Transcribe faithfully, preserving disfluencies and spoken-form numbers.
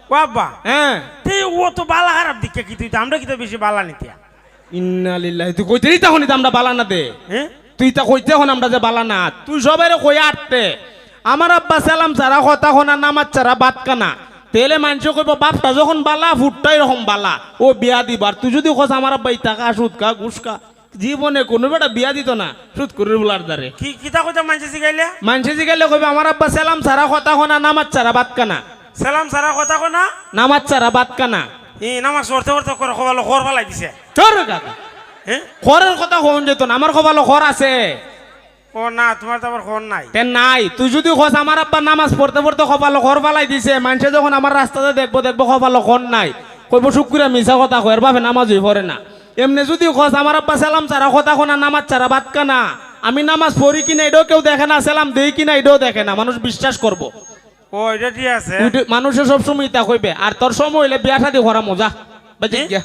ও আব্বা, হ্যাঁ। তে ও তো বালা খারাপ দিকে কি তুই তো আমরা কি তো বেশি বালা নিতে? ইন্না লিল্লাহি, তুই কইতে দিতা হনি আমরা বালা না দে। হ্যাঁ? তুই তা কইতে হন আমরা যে বালা না, তুই সবাইরে কই আটতে। আমার আব্বা সালাম ছাড়া কথা কনা, নামাজ ছাড়া ভাত খানা। তেলে মানষে কইব, "বাপটা যখন বালা, ফুটটা এরকম বালা।" ও বিয়া দিবার, তুই যদি কস আমার আব্বা ইতা খা, সুদ খা, ঘুষ খা, জীবনে কোনো বেটা বিয়া দিত না সুদ করির বুলার দ্বারে। কি কিতা কইতা মানষে জিগাইলে? মানষে জিগাইলে কইবে, "আমার আব্বা সালাম ছাড়া কথা কনা, নামাজ ছাড়া ভাত খানা।" সালাম ছাড়া কথা কনা? নামাজ ছাড়া ভাত খানা। ই নামাজ পড়তে পড়তে করে কপালো খর ফালাই দিছে। চোর কাকা, হ্যাঁ? খরের কথা কখন যেত না, আমার কপালো খর আছে। ও না, তোমার তো আবার খর নাই। তে নাই, তুই যদি কস আমার আব্বা নামাজ পড়তে পড়তে কপালো খর ফালাই দিছে, মানষে যখন আমার রাস্তাতে দেখবো, দেখবো কপালো খর নাই, কইব, "শুক্রিয়া, মিছা কথা কয়, এর বাপে নামাজই পড়ে না।" এমনে যদি কস আমার আব্বা সালাম ছাড়া কথা কনা, নামাজ ছাড়া ভাত খানা, আমি নামাজ পড়ি কিনা এটাও কেউ দেখে না, সালাম দেই কিনা এটাও দেখে না, মানুষ বিশ্বাস করবো। ও, এটা ঠিক আছে। মানুষে সবসময় ইতা কইবে। আর তোর সময় হইলে বিয়া শাদি করা মজা। বুঝলি গিয়া?